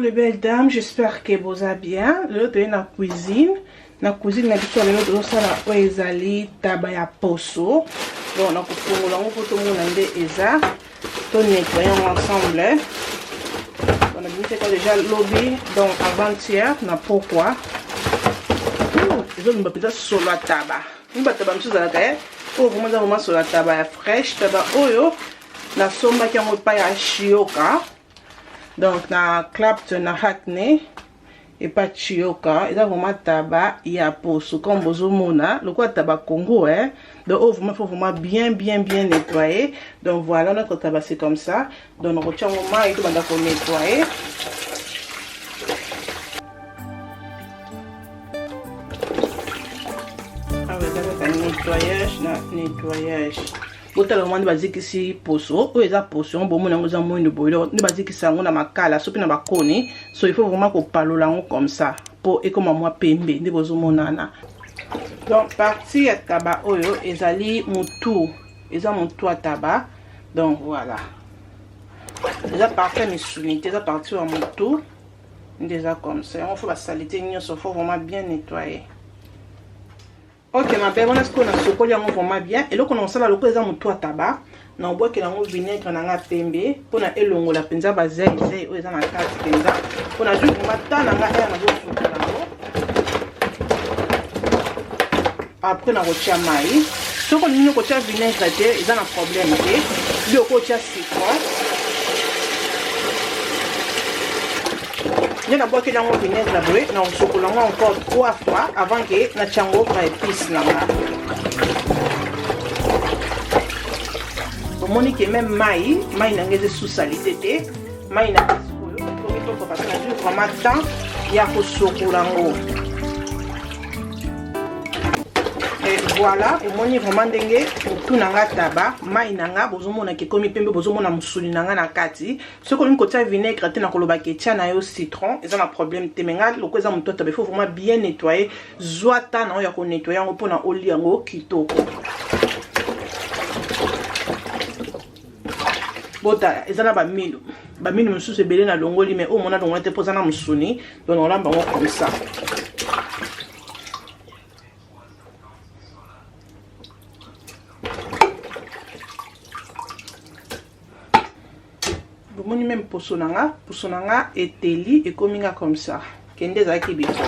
les belles dames, j'espère que boza bien. Lelo toye na cuisine. Na cuisine na biso lelo tozosala oyo ezali taba ya poso. Donc na kofongola yango mpo tomona nde eza to nettoyer yango ensemble. Donc nabimisaka déjà lobi donc avant-hier na pokwa. Ezobimba mpenza solo ya taba. Ni bataba mosusu ezalaka ye oyo vraiment eza vraiment solo ya taba ya fraîche. Taba oyo nasombaki yango epai ya Shioka. Donc na Clapton na Hackney epa Chioka eza vraiment taba ya poso comme bozomona lokola taba Congo hein. Donc oh, vraiment faut vraiment bien bien bien nettoyer. Donc voilà notre taba c'est comme ça. Donc nakotia yango mayi tobanda ko nettoyer. Awa eza kaka nettoyage na nettoyage. Botala vraiment nde bazikisi poso oyo eza poso yango bomona yango eza moindo boye nde bazikisi yango na makala soki na bakoni. So il faut vraiment kopalola yango comme ça po ekoma mwa pembe nde bozomonana. Donc partie ya taba oyo ezali mutu, eza mutu ya taba. Donc voilà, eza partie ya misuni te, eza partie ya mutu nde eza comme ça. Yango faut basalite nyonso, faut vraiment bien nettoyer. Ok ma belle, wana sikoyo nasokoli yango vraiment bien. Eloko na kosala lokola eza motu ya taba, na obwakela yango vinaigre na nga pembe mpona elongola mpenza bazeizei oyo eza na kati mpenza, mpo nazwi vraiment ta na nga ere nazosukola yango. Après nakotia mai. Soki olingi kotia vinaigre te eza na problème te, bi okotia citron. Nde nabwakeli yango vinaigre boye, na kosukola yango encore 3 fois avant ke natia yango ba épice na nga. Bomoni ke même mai, mai na nga eza sous salite te. Mai na nga sikoyo ekomi propre parce que nazwi vraiment temps ya kosukola yango. Et voilà, omoni vraiment ndenge motu na nga taba, mai na nga bozomona ke ekomi pembe, bozomona mosuni na nga na kati. Soki olingi kotia vinaigre te, na koloba ke tia na yo citron, eza na problème te. Mais nga lokola eza motu ya taba, il faut vraiment bien nettoyer. Zwa ta na yo ya ko nettoyer yango mpona olia yango kitoko. Botala, eza na bamino, bamino mosusu ebele na longoli, mais oyo mona longoli te mpo eza na mosuni. Donc nakolamba yango comme ça. Bomoni même poso na nga, poso na nga eteli ekomi nga comme ça. Kende ezalaki before.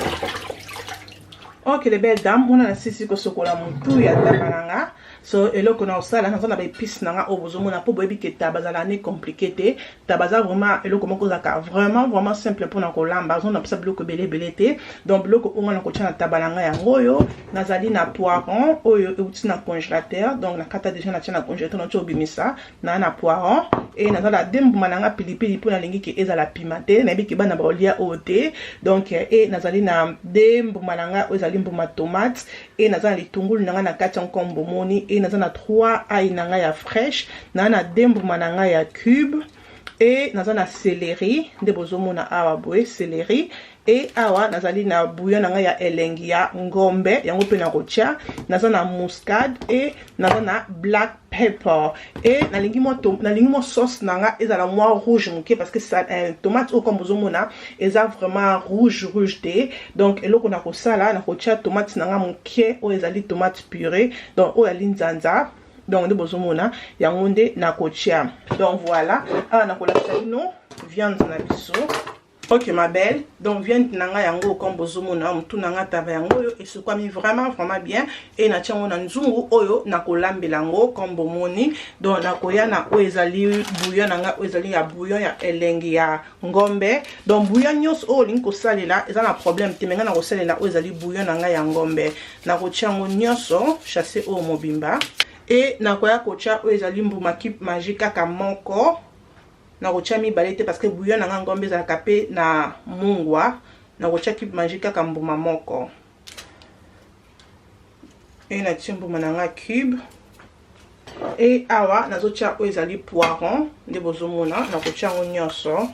Ok les belles dames, mona na sisi kosokola motu ya taba na nga. So eloko na osala, naza na ba épices na nga oyo bozomona, po boyebi ke taba ezala ne compliqué te. Taba eza vraiment eloko moko ezalaka vraiment vraiment simple mpona kolamba, azona pesa biloko ebele ebele te. Donc biloko oyo nga na kotia na taba na nga yango oyo, nazali na poiron oyo euti na congélateur. Donc na kata déjà natia na congélateur, natia obimisa na na poiron. E naza na deux mbuma na nga pilipili mpo nalingi ke ezala pima te, nayebi ke bana baolia oyo te. Donc e nazali na deux mbuma na nga oyo ezali mbuma tomate, e naza na litungulu na nga na kati yango comme bomoni, e naza na 3 ail na nga ya fraîche, na na deux mbuma na nga ya cube, e naza na céleri nde bozomona awa boye céleri. E awa nazali na bouillon na nga ya elengi ya ngombe, yango mpe nakotia. Naza na muscade e naza na black pepper. E nalingi mwa sauce na nga ezala mwa rouge moke, parce que ça, tomate oyo comme bozomona eza vraiment rouge rouge te. Donc eloko na kosala, nakotia tomate na nga moke oyo ezali tomate purée, donc oyo ali nzanza. Donc nde bozomona yango nde nakotia. Donc voilà, awa nakolakisa bino viande na biso. Ok ma belle, donc viande na nga yango comme bozomona motu na nga taba yango oyo esukwami vraiment vraiment bien. E natia yango na nzungu oyo nakolambela yango comme bomoni. Donc nakoya na oyo ezali bouillon na nga, oyo ezali ya bouillon ya elengi ya ngombe. Donc bouillon nyonso oyo olingi kosalela eza na problème te, mais nga nakosalela oyo ezali bouillon na nga ya ngombe. Nakotia yango nyonso chasse oyo mobimba. E nakoya kotia oyo ezali mbuma cube magique kaka moko, nakotia mibale te parce que bouillon na nga ngombe ezalaka pe na mungwa. Nakotia cube magique kaka mbuma moko. E natie mbuma na nga cube. E awa nazotia oyo ezali poiron nde bozomona, nakotia yango nyonso.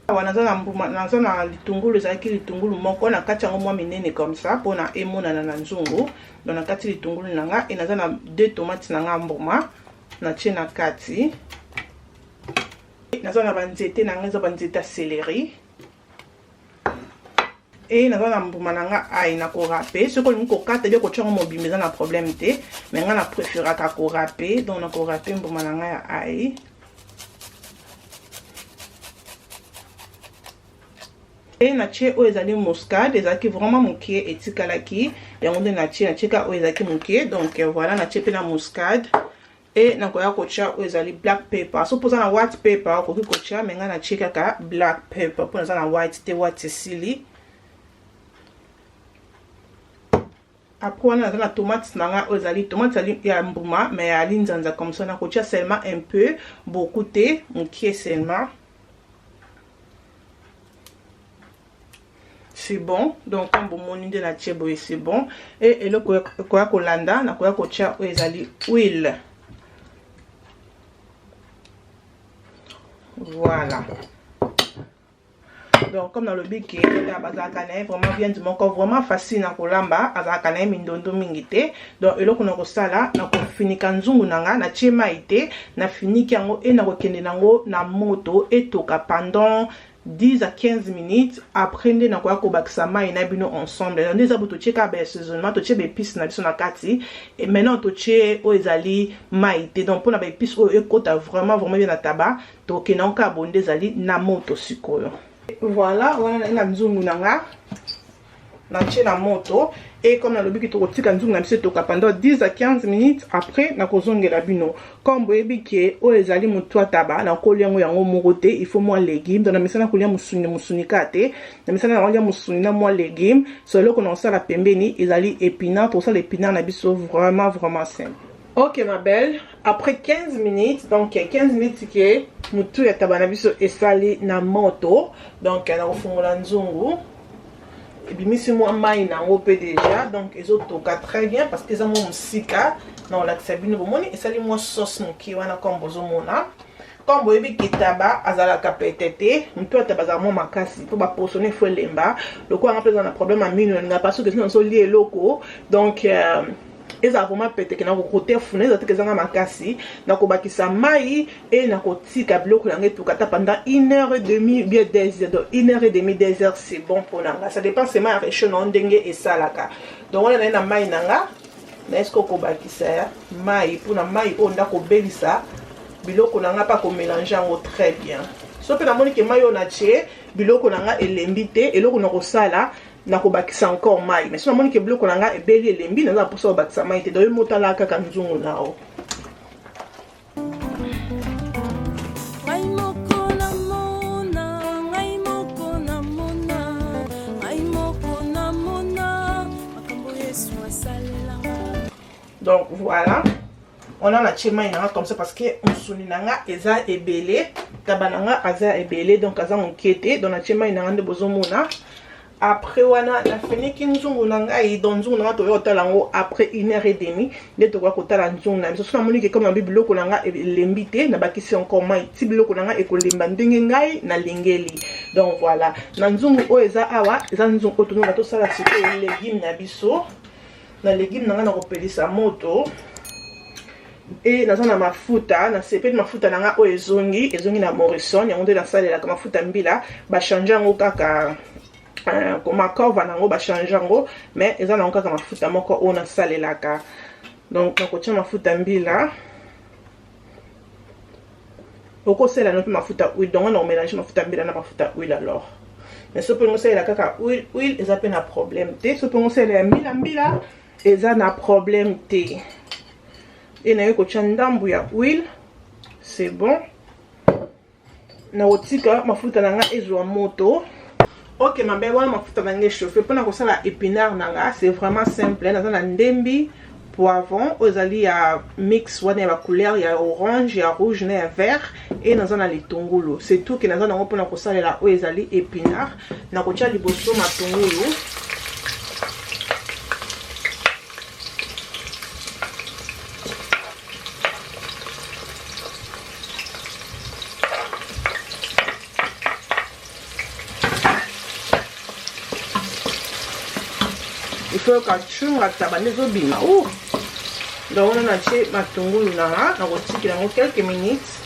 Awa naza na mbuma, naza na litungulu, ezalaki litungulu moko na kati yango mwa minene comme ça mpona emonana na nzungu. Donc na kati litungulu na nga, e naza na 2 tomates na nga mbuma. Natie na kati. Naza na banzete na ngai, eza banzete ya céleri. E naza na mbuma na nga ai na korape. Soki olingi kokata bien kotia yango mobimba, eza na problème te, mais nga na préféraka korape. Donc na korape mbuma na ngai ya ai. E natie oyo ezali muscade, ezalaki vraiment mokie, etikalaki yango nde natie. Natie ka oyo ezalaki mokie. Donc voilà, natie mpe na muscade. E nakoya kotia oyo ezali black pepper. So mpoza na white pepper, okoki kotia, mais ngai natie kaka black pepper mpo naza na white te, white esili. Après wana, naza na tomate na ngai oyo ezali tomate ya mbuma, mais ya linzanza comme ça. Nakotia seulement un peu, beaucoup te, mokie seulement, c'est bon. Donc comme bomoni nde natie boye, c'est bon. E eloko ekoya kolanda, nakoya kotia oyo ezali huile. Voilà. Donc comme nalobi ke bazalaka na ye vraiment viande moko vraiment facile na kolamba, azalaka na ye mindondo mingi te. Donc eloko na kosala, nakofinika nzungu na nga, natie mai te, nafiniki yango e nakokende nango na moto, etoka pendant 10 à 15 minutes. Après nde nakoya kobakisa mai na bino ensemble. Nde eza bo totie kaka baassaisonnement, totie baépice na biso na kati, et maintenant totie oyo ezali mai te. Donc mpona baépice oyo ekota vraiment vraiment bien na taba, tokende yango kaka boye nde ezali na moto sikoyo. Voilà, wana na nzungu na nga, natie na moto. Et comme nalobiki, tokotika nzungu na biso etoka pendant 10 à 15 minutes. Après nakozongela bino. Comme boyebi ke oyo ezali motu ataba, nakolia yango yango moko te, il faut mwa légume. Donc na misala kolia mosuni, mosuni kaka te, na misala nakolia mosuni na mwa légume. So eloko na kosala pembeni ezali épinard. Tokosala épinard na biso vraiment vraiment simple. Ok ma belle, après 15 minutes, donc 15 minutes ke motu ya taba na biso esali na moto, donc nakofungola nzungu, ebimisi mwa mai na yango mpe déjà. Donc ezotoka très bien parce que eza mwa mosika na kolakisa bino. Bomoni, esali mwa sauce moke wana comme bozomona. Comme boyebi ke taba azalaka pete te, motu ya taba azala mwa makasi mpo baposone fo elemba. Lokola nga mpe eza na problème ya mino, nalinga pa soki esi nazolia eloko, donc ezala vraiment pete ke nakokote funa, eza teke ezanga makasi. Nakobakisa mai e nakotika biloko yango etuka ata pendant une heure et demie, bien 2 heures. Donc une heure et demie, 2 heures, c'est bon mpo na nga. Ça dépend sema ya réchaud na ndenge esalaka. Donc wana naye na mai na nga, na eske okobakisa mai mpona mai oyo ndakobelisa biloko na nga mpa komélange yango très bien. So mpe namoni ke mai oyo natie, biloko na nga elembi te, eloko na kosala, nakobakisa encore mai. Mais so namoni ke biloko na nga ebeli, elembi, naza na mposa kobakisa mai te. Donc ye motala kaka nzungu na o. Ngai moko namona, ngai moko namona, ngai moko namona makambo Yesu asalelanga. Donc voilà, wana natie mai na nga comme ça parce que mosuni na nga eza ebele, taba na nga aza ebele, donc aza moke te. Donc natie mai na nga nde bozomona. Après wana nafiniki nzungu na ngai. Donc nzungu na nga, toya kotala yango après une heure et demie nde tokoya kotala nzungu na biso. So namoni ke comme nabi biloko na nga elembi te, nabakisi encore mai ti biloko na nga ekolemba ndenge ngai nalingeli. Donc voilà, na nzungu oyo eza awa, eza nzungu oyo tononga tosala sikoyo légume na biso. Na légume na ngai, nakopelisa moto e naza na mafuta. Nasepeli mafuta na nga oyo ezongi, ezongi na Morrison. Yango nde nasalelaka, mafuta mbila. Bachange yango kaka koma kova nango, bachange yango, mais eza nango kaka mafuta moko oyo nasalelaka. Donc nakotia mafuta mbila, okosala no mpe mafuta huile. Donc wana omélange mafuta mbila na mafuta huile. Alors mais so mpe osalela kaka huile, huile eza mpe na problème te. So mpe osalela ya mbila mbila, eza na problème te. E naye kotia ndambu ya huile, c'est bon. Nakotika mafuta na nga ezwa moto. Ok mabe, wana mafuta na nga echauffe mpona kosala épinard na nga. C'est vraiment simple. Naza na ndembi, poivron oyo ezali ya mix wana ya bacouleur ya orange, ya rouge na ya vert, e naza na litungulu. C'est tout ke naza nango mpona kosalela oyo ezali épinard. Nakotia liboso matungulu. Il faut yoka cunga taba nde ezobima. Donc wana natie matungulu na nga, nakotikela yango quelques minutes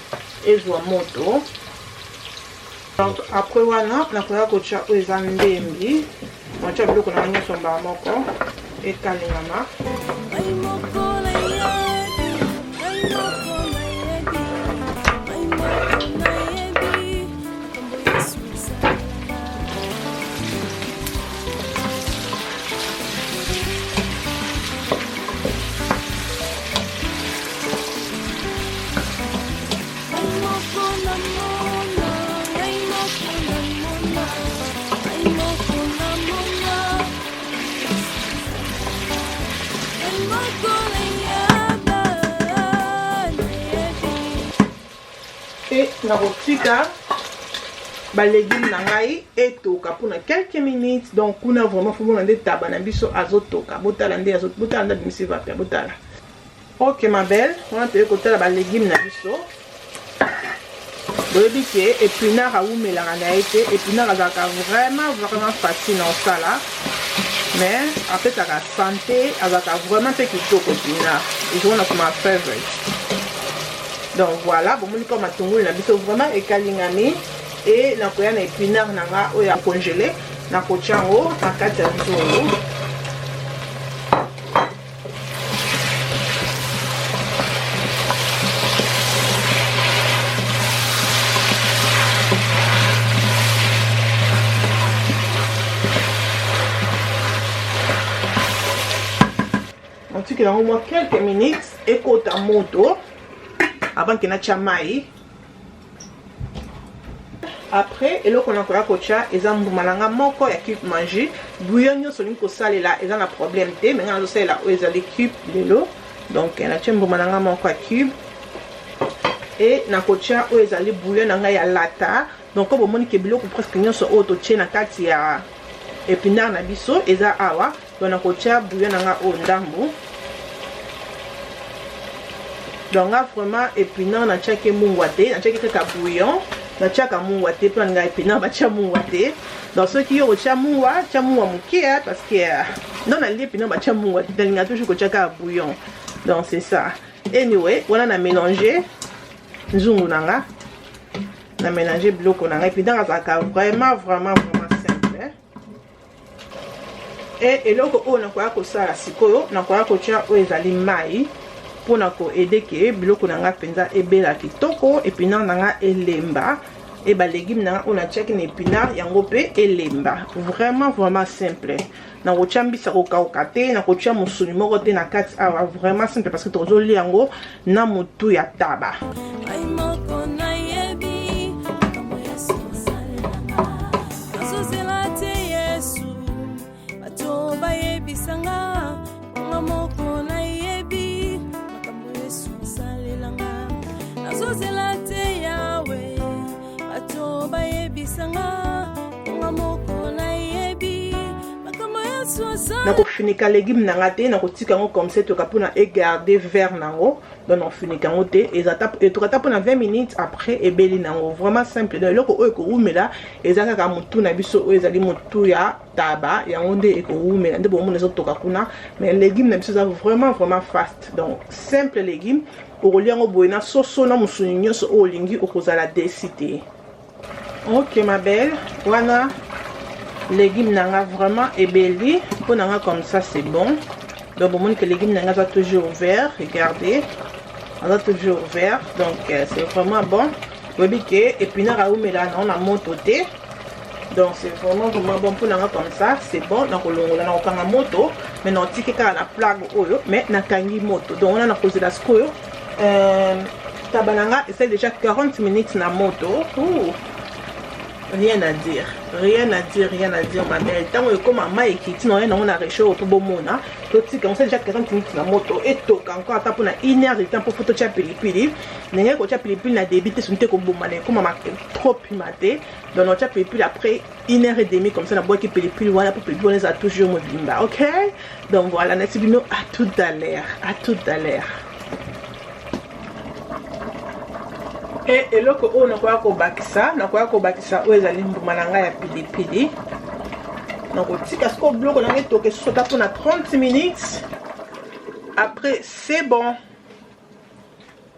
ezwa moto. Donc après wana nakoya kotia oyo eza ndembi, natia biloko na nga nyonso mbala moko ekalingama. E nakotika balegume na ngai etoka mpona quelques minutes. Donc kuna vraiment fomona nde taba na biso azotoka, botala nde botala nde abimisi vapeur, botala. Ok ma belle, wana toye kotala balegume na biso. Boyebi ke épinard awumelaka na ye te, épinard azalaka vraiment vraiment facile na kosala, mais apesaka santé, azalaka vraiment mpe kitoko. Épinard is one of my favorite. Donc voilà, bomoni kaka matungulu na biso vraiment ekalingami. E nakoya na épinard na nga oyo ya congelé, nakotia yango na kati ya nzungu. Natikela yango mwa quelques minutes ekota moto avant ke natia mai. Après eloko nakoya kotia eza mbuma na nga moko ya cube Maggi. Bouillon nyonso olingi kosalela eza na problème te, me nga nazosalela oyo ezali cube lelo. Donc natie mbuma na nga moko ya cube e nakotia oyo ezali bouillon na ngai ya lata. Donc bomoni ke biloko presque nyonso oyo totie na kati ya épinard na biso eza awa. Donc nakotia bouillon na nga oyo ndambu. Donc nga vraiment épinard natiaki mungwa te, natiaki kaka bouillon, natiaka mungwa te mpo na ngai épinard batia mungwa te. Donc soki yo kotia mungwa, tia mungwa moke, parce que non, nalie épinard batia mungwa te, nalinga toujours kotia kaka bouillon. Donc c'est ça. Anyway, wana na mélanger nzungu na nga, na mélanger biloko na ngai. Épinard azalaka vraiment vraiment vraiment simple. E eloko oyo nakoya kosala sikoyo, nakoya kotia oyo ezali mai mpona koaider ke biloko na nga mpenza ebela kitoko, épinard na nga elemba, e balegume na nga oyo natiaki na épinard yango mpe elemba. Vraiment vraiment simple. Nakotia mbisa kokauka te, nakotia mosuni moko te na kati awa. Vraiment simple, parce que tozolia yango na motu ya taba. Ngai moko nayebi makambo Yesu asalelanga. Nazozela te Yesu, bato bayebisanga. Nga moko nayebi makambo Yesu asalelanga. Nazozela te Yawe, bato bayebisanga. Nga moko nayebi makambo Yesu asalelanga. Nakofinika légume na nga te, nakotika yango comme ça etoka mpona egarder vert nango. Donc nakofinika yango te, etoka ata mpona 20 minutes, après ebeli nango. Vraiment simple. Donc eloko oyo ekowumela eza kaka motu na biso oyo ezali motu ya taba, yango nde ekowumela, nde bomona ezotoka kuna. Mais légume na biso eza vraiment vraiment fast. Donc simple légume, okolia yango boye na soso, na mosuni nyonso oyo olingi, okozala déçue te. Ok ma belle, wana légume na nga vraiment ebeli mpo na nga comme ça, c'est bon. Donc bomoni ke légume na nga aza toujours vert, regardez, aza toujours vert. Donc c'est vraiment bon. Oyebi ke épinard aumela nango na moto te. Donc c'est vraiment vraiment bon mpo na nga comme ça, c'est bon. Nakolongola, nakokanga moto, mais naotiki kaka na plaque oyo, mais nakangi moto. Donc wana nakozela sikoyo taba na nga esali déjà 40 minutes na moto. Ouh. Rien à dire, rien à dire, rien à dire, ma belle. Ntango ekóma mai ekiti na oye nango na réchaud mpo bomona totika yango déjà 40 minutes na moto, etoka encore ata mpona une heure de temps, mpo fo totia pilipili. Ndenge kotia pilipili na début te, soki te koboma na ekóma trop pimenté. Donc naotia pilipili après une heure et demie comme ça, nabwaki pilipili wana mpo pilipili wana eza toujours mobimba. Ok, donc voilà, nati bino à tout à l'heure, à tout à l'heure. E eloko oyo nakoya kobakisa, nakoya kobakisa oyo ezali mbuma na ngai ya pilipili. Nakotika sikoyo biloko na ngai etoke soso ata mpona 30 minutes. Après, c'est bon.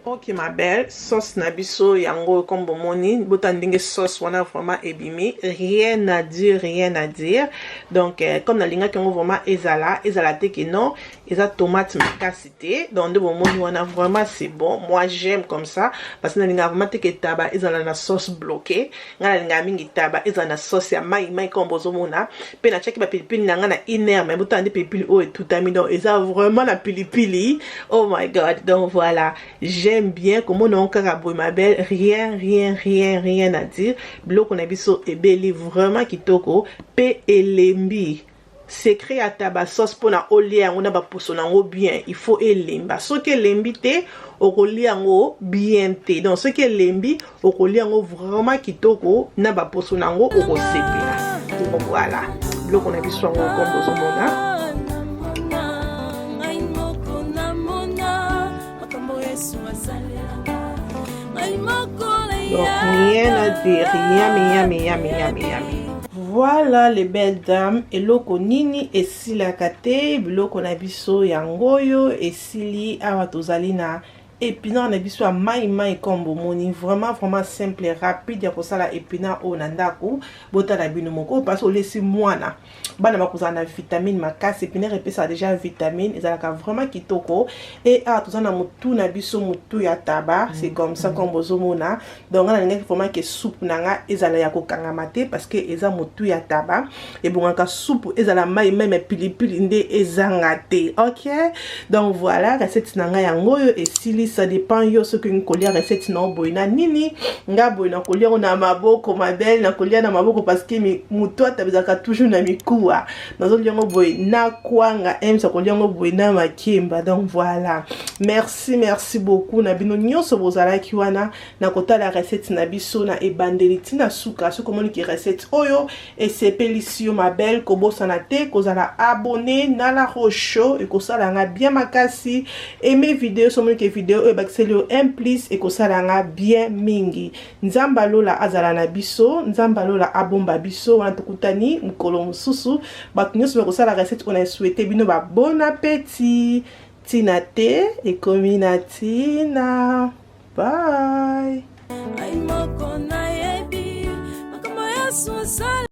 Ok, ma belle, sauce na biso yango, comme bomoni, bota ndenge sauce wana vraiment ebimi, rien à dire, rien à dire. Donc comme nalingaki yango vraiment ezala te ke non, eza tomate makasi te. Donc nde bomoni wana, vraiment c'est bon. Moi, j'aime comme ça parce que nalingaka vraiment te ke taba ezala na sauce bloqué. Ngai nalingaka mingi taba ezala na sauce ya mai mai, comme bozomona. Mpe natiaki bapilipili na ngai na une heure, mais botala nde pilipili oyo etutami. Donc eza vraiment na pilipili, oh my God. Donc voilà, j'aime bien komona yango kaka boye, ma belle. Rien, rien, rien, rien à dire. Biloko na biso ebeli vraiment kitoko mpe elembi. Secret ya taba sauce, mpona olia yango na baposo nango bien, il faut elemba. Soki elembi te, okolia yango bien te. Donc soki elembi, okolia yango vraiment kitoko na baposo nango, okosepela. Donc voilà, biloko na biso yango, comme bozomona. Ngai moko namona makambo Yesu asalelanga, ngai moko. Donc rien à dire, yummy, yummy, yummy, yummy, yummy. Voilà, les belles dames, eloko nini esilaka te. Biloko na biso yango oyo esili awa. Tozali na épinard na biso ya mai mai, comme bomoni, vraiment vraiment simple et rapide ya kosala épinard oyo na ndako. Botala bino moko, parce olesi mwana, bana bakozala na vitamine makasi. Épinard epesaka déjà vitamine, ezalaka vraiment kitoko. E awa toza na motu na biso, motu ya taba, c'est comme ça, comme bozomona. Donc nga nalingaki vraiment ke soupe na nga ezala ya kokangama te, parce que eza motu ya taba, ebongaka supu ezala mai mai, mais pilipili nde ezanga te. Ok, donc voilà, recette na ngai yango oyo esili. Ça dépend yo soki olingi kolia recette na yo boye na nini. Nga boye nakolia yango na maboko, ma belle, nakolia na maboko parce que motu ata ezalaka toujours na mikuwa. Nazolia yango boye na kwanga emsa, kolia yango boye na makemba. Donc voilà, merci, merci beaucoup na bino nyonso bozalaki wana na kotala recette na biso na ebandeli ntina suka. Soki omoniki recette oyo esepelisi yo, ma belle, kobosana te kozala abonné na La Roche, ekosala nga bien makasi. Aime video soki omoniki video oyo ebakiseli yo un plus, ekosala nga bien mingi. Nzambe alola azala na biso, Nzambe alola abomba biso. Wana tokutani mokolo mosusu. Bato nyonso bakosala recette oyo, na souhaite bino ba bon appétit. Ntina te ekomi na ntina. Bye.